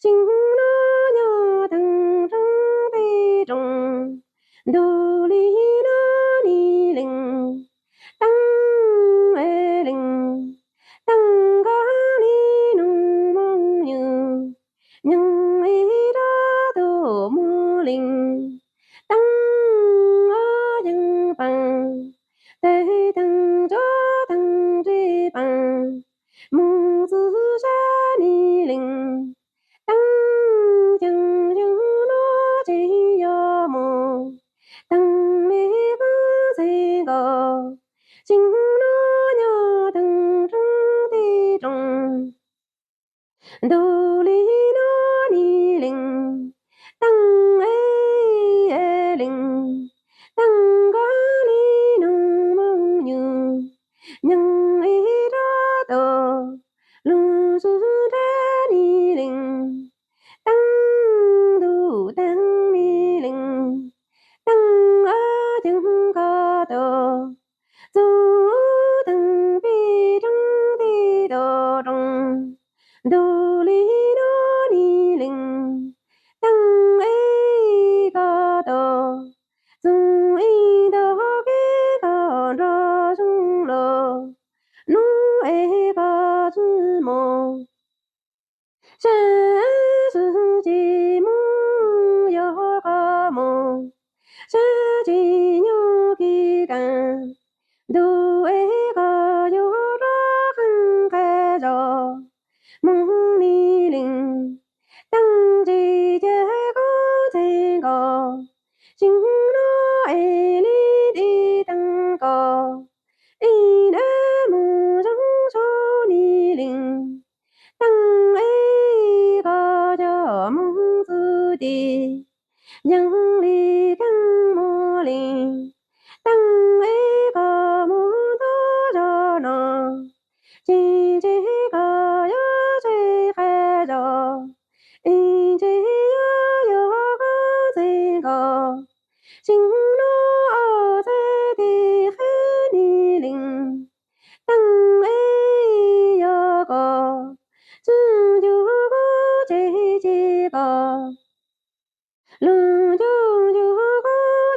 Tseem no nyob teev roob tej roob, ntuj li no ni leej, teeb leej, teeb koj li nus moo nyoog, nyeej ib rab tuaj muag leej, teeb ob ceev pees, tej teev tsob teev tsev pees, mus txwv sab ni leej, teeb ceev yeej no tseem yuav mus, teeb li koj txhais nkaus, tseem no nyob teev roob tej roob, ntuj li no ni leej, teeb ib leej, teeb koj li nus moo nyoog, nyeej ib rab tuaj lug txwv nrab ni leej, teeb ntuj teeb ni leej, teeb ob ceev koj tuaj txug teeb peb roob tej tuaj roob, ntuj li no ni leej, teeb ib koj tuaj txug ib ntug kev koj nrog zoo los, nub es koj tsis mus, sab sib tsis mus yog koj mus, sab tsis nyob kev kev, ntuj es koj yuav rov qeeb qab zos, moog ni leej, teeb tsis cia koj txhais nkaus, tseem no es li ti teeb koj, ib nab mus zoo tshaj ni leej, teeb es koj coj moog txug ti, yeej li keeb muag leej, teeb es koj mus ntua zog no, tsis ntshe koj yuav txhais qab zos, ib ntsis yuav yog koj txhais nkaus, tseem no ob txhais tes qhab ni leej, teeb es yog koj tsis ncu kuv tsev ces koj, lug ncu ncu kuv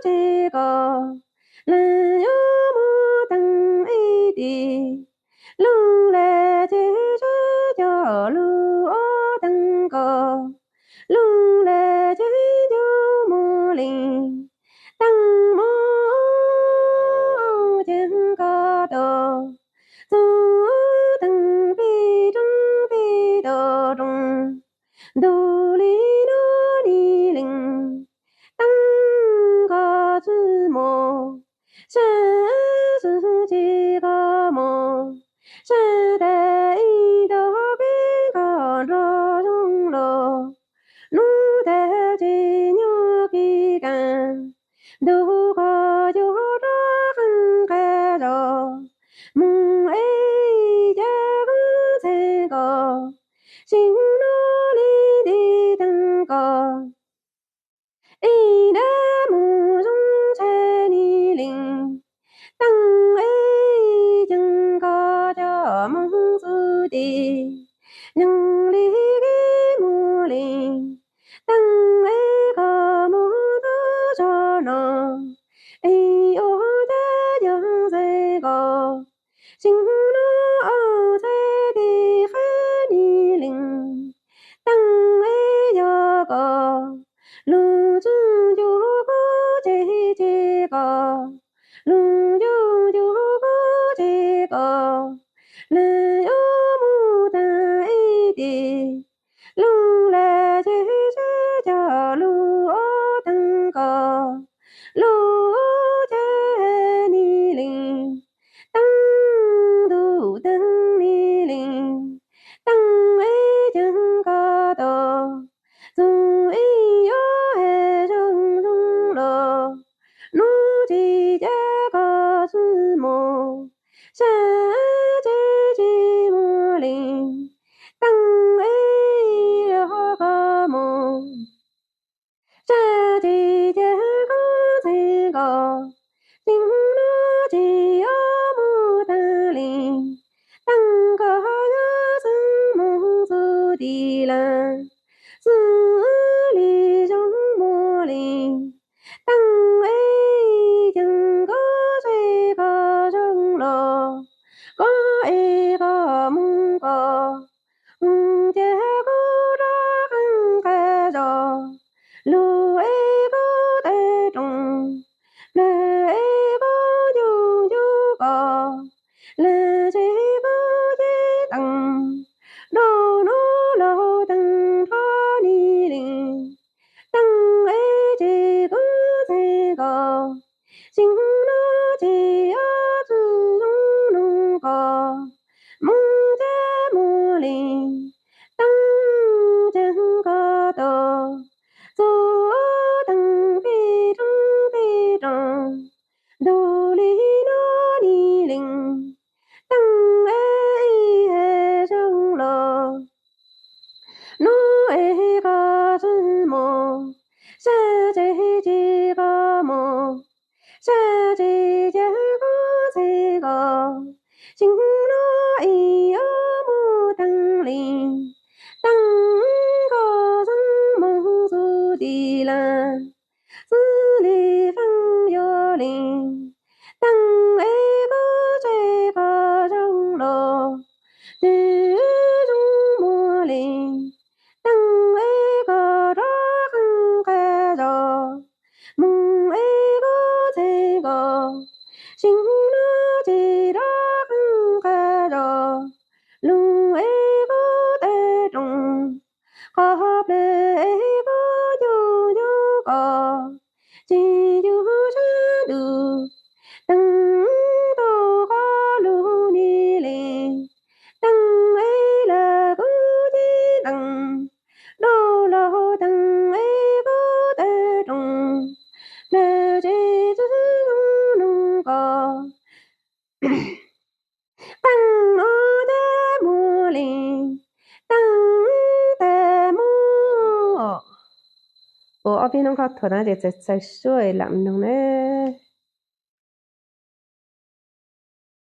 tsev koj, leej yuav mus teeb ib ti, lug le ces tsis coj lug ua teeb koj, lug le ces ncu muag leej, teeb mus ceev koj tuaj txug teeb peb roob tej tuaj roob, ntuj li no ni leej, teeb koj tsis mus, sab sib tsis koj mus, sab tas ib ntug kev koj nrog zoo los, nub tas tsis nyob kev kev, ntuj koj yuav rov qeeb qab zos, moog es ca koj txhais nkaus, tseem no li ti teeb koj, ib nab mus zoo tshaj ni leej, teeb es ceev koj coj moog txug ti, yeej li keeb muag leej, teeb es koj mus ntua zog no, es ua cas yeej txhais nkaus, tseem no ob txhais tes qhab ni leej, teeb es yog koj, lug tsis ncu kuv tsev ces koj, lug ncu ncu kuv tsev koj, leej yuav mus teeb ib ti, koj, mus ces koj rov qeej qab zos, lug es koj tawm roos, plawg es koj ncu ncu koj, lag zes koj cev tees, rau nuav laug tees nrho ni lees, tees es ces kuv ntxhais koj, tseem nuav ces yuav tsi zoo nug koj, moog ces moog lees, tees ces koj tuaj, txug tees peb roos peb roos, ntug li nuav ni lees, tees es ib hais zoo los, nuav es koj tsi moog, sab tsev ces koj moog, sab tsev ces kuv ntxhais koj, tseem nuav es yuav moog tees lees, tees koj xeeb moog txug tim lawm, xws li feeb yuav lees, tees es koj tsev koj zoo los, twb zoo muaj lees, tees es koj rov qeej qab zos, moog es kuv ntxhais koj, tseem nuav ces rov qeej qab zos, lug es kuv tawm roos, qhov plawg es kuv ncu ncu koj, ces yug sab ntug, tees tau qhov lug ni lees, tees es lag kuv cev tees, rau laug tees es kuv tawm roos, plawg zes tsi zoo nug koj, tees nuav ces moog lees, tees tawm moog. Ua ob peb nub koj thuam na ces txawv txawv suab lam nug na.